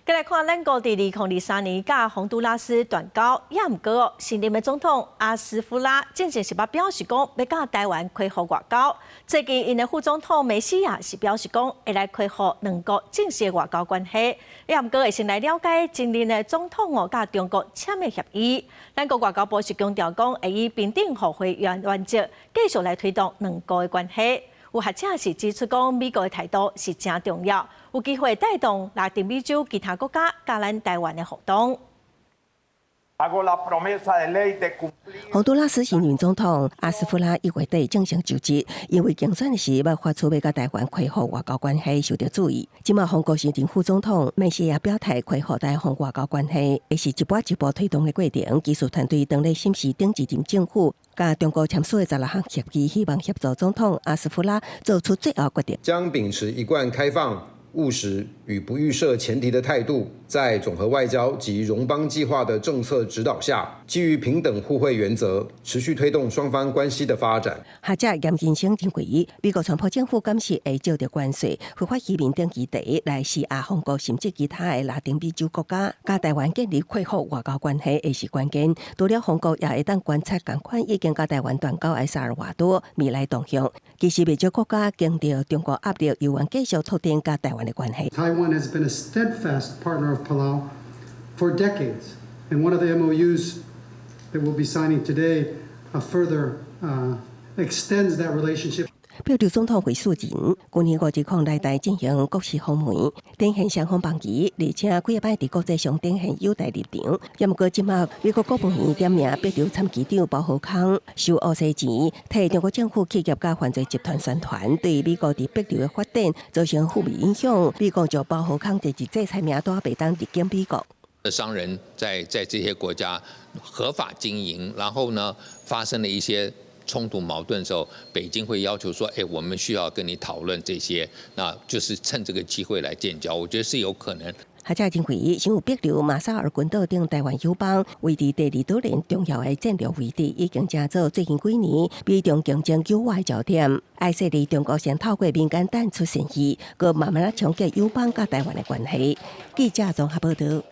再來看咱國佇2023年佮宏都拉斯斷交，也毋過新任的總統阿斯夫拉進前是捌表示講欲佮台灣恢復外交。最近𪜶的副總統梅西亞是表示講會來恢復兩國正式的外交關係。也毋過會先來了解前任的總統哦佮中國簽的協議。咱國外交部是強調講會以平等互惠原則繼續來推動兩國的關係。有學者是指出講，美國的態度是誠重要，有機會帶動拉丁美洲其他國家佮咱台灣的互動。洪都拉斯新任總統阿斯夫拉1月底正式就職，因為競選時欲發出欲佮台灣恢復外交關係受到注意。這馬紅國新任副總統梅西亞表態恢復台紅外交關係，會是一步一步推動的過程。技術團隊當咧審視頂一任政府佮中國簽署的16項協議，希望協助總統阿斯夫拉做出最後決定。將秉持一貫開放、務實與不預設前提的態度，在總和外交及榮邦計劃的政策指導下，基於平等互惠原則，持續推動雙方關係的發展。學者嚴金星認為，美國川普政府敢是會借著關稅、非法移民等議題來施壓紅國，甚至其他的拉丁美洲國家，佮台灣建立恢復外交關係，會是關鍵。除了紅國，也會當觀察仝款已經佮台灣斷交的薩爾瓦多未來動向。其實，袂少國家經著中國壓力，猶原繼續拓展佮台灣的關係。 Taiwan has been a steadfast partner of Palau for decades, and one of the MOUs that we'll be signing today further extends that relationship. 帛琉總統惠恕仁，去年5月來台進行國事訪問，展現雙方邦誼，而且幾擺佇國際上展現友台立場。也毋過，這馬美國國務院點名帛琉參議長包浩康收烏西錢，替中國政府企業佮犯罪集團宣傳，對美國佇帛琉的發展造成負面影響。美國就包浩康列入制裁名單，袂當入境美國。商人在這些國家合法經營，然後呢發生了一些衝突矛盾的時候，北京會要求說：“哎，我們需要跟你討論這些，那就是趁這個機會來建交。”我覺得是有可能。學者認為，像帛琉、馬紹爾群島等台灣友邦，位佇第二島鏈重要的戰略位置，已經成做最近幾年美中競爭糾外焦點。愛設佇中國先透過民間淡出善意，閣慢慢仔衝擊友邦佮台灣的關係。記者綜合報導。